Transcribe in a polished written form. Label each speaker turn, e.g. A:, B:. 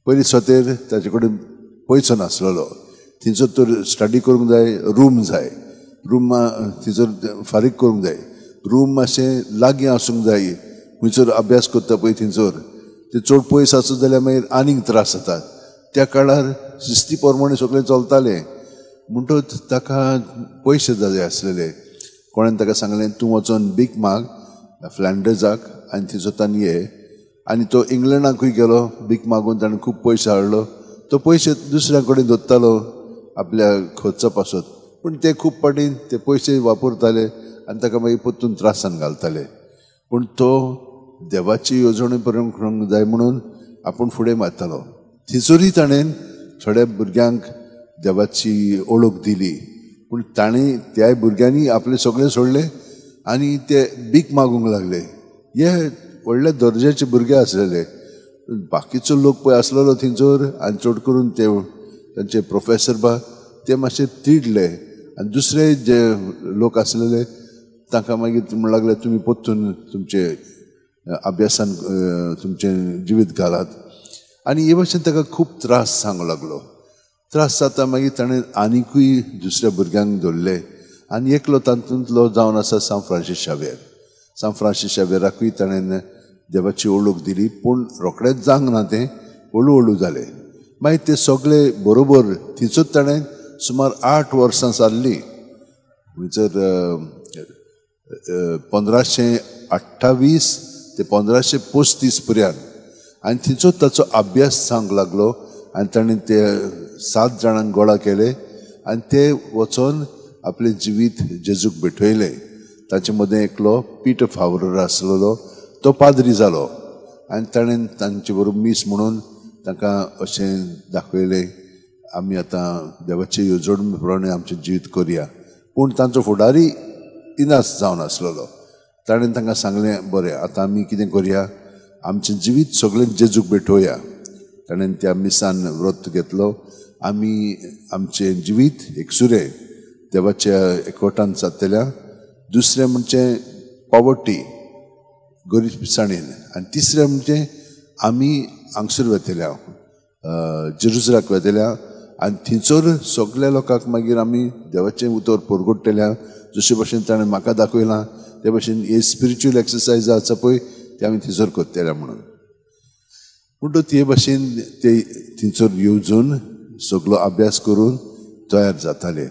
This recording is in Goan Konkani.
A: पयलीं सोतेर ताचे कडेन पयसो नासलेलो. थंयसर तर स्टडी करूंक जाय, रूम जाय, रूम थंयसर फारीक करूंक जाय, रूम मातशें लागीं आसूंक जाय. खंयसर अभ्यास करता पळय थंयसर ते चड पयस आसत जाल्यार मागीर आनीक त्रास जातात. त्या काळार शिस्ती प्रमाणे सगळें चलतालें. म्हणटच ताका पयशे जाय आसलेले. कोणें ताका सांगलें तूं वचोन भीक माग फ्लँडर्साक आनी थंयसर ताणें ये. आनी तो इंग्लंडाकूय गेलो, भीक मागून ताणें खूब पयशे हाडलो. तो पयशे दुसऱ्या कडेन दवरतालो आपल्या खर्चा पासत, पूण ते खूब फावटी ते पयशे वापरताले आनी ताका मागीर परतून त्रासान घालताले. पूण तो देवाची येवजणे पर्यंत करूंक जाय म्हणून आपूण फुडें मारतालो. थंयसरूय ताणें थोड्या भुरग्यांक देवाची ओळख दिली, पूण ताणें त्याय भुरग्यांनी आपलें सगळें सोडलें आनी ते भीक मागूंक लागले. हे व्हडल्या दर्जाचे भुरगे आसलेले. बाकीचो लोक पळय आसलेलो थंयसर आनी चड करून ते तांचे प्रोफेसर बा ते मातशे तिडले आनी दुसरे जे लोक आसलेले तांकां मागीर म्हणूंक लागले तुमी परतून तुमचे अभ्यासान तुमचें जिवीत घालात. आनी हे भाशेन ताका खूब त्रास जावंक लागलो. त्रास जाता मागीर ताणें आनिकूय दुसऱ्या भुरग्यांक धरले आनी एकलो तातूंतलो जावन आसा सांत फ्रांसीस शाव्येर. सांत फ्रांसीस शाव्येराकूय ताणें देवाची ओळख दिली, पूण रोखडेंच जावंक ना, तें हळू हळू जालें. मागीर ते सगळे बरोबर थंयसर ताणें सुमार 8 वर्सां सारलीं. म्हणसर 1528 ते 1535 पर्यंत. आनी थंयसर ताचो अभ्यास जावंक लागलो आनी ताणें ते 7 जाणांक गोळा केले आनी ते वचोन आपलें जिवीत जेजूक भेटयलें. ताचे मदें एकलो पीटर फावरर आसलेलो, तो पाद्री जालो आनी ताणें तांचे बरोबर मीस म्हणून तांकां अशें दाखयलें आमी आतां देवाचे येवजणे प्रमाणे आमचें जिवीत करया. पूण तांचो फुडारी इनास जावन आसलेलो. ताणें तांकां सांगलें बरें आतां आमी कितें करया, आमचें जिवीत सगळें जेजूक भेटोवया. ताणें त्या मिसान व्रत घेतलो, आमी आमचें जिवीत एकसुरें देवाच्या एकवटान जातल्या. दुसरें म्हणजे पॉवर्टी, गरीबसाणेन, आनी तिसरें म्हणजे आमी हांगसर वतल्या जेरुजलाक वतल्या आनी थंयसर सगल्या लोकांक मागीर आमी देवाचें उतर परगट्टल्या. जशे भशेन ताणें म्हाका दाखयलां ते भशेन हे स्पिरिच्युअल एक्सरसायज आसा पळय ते आमी थंयसर करतल्या म्हणून. म्हणटच हे भशेन ते थंयसर येवजून सगलो अभ्यास करून तयार जाताले.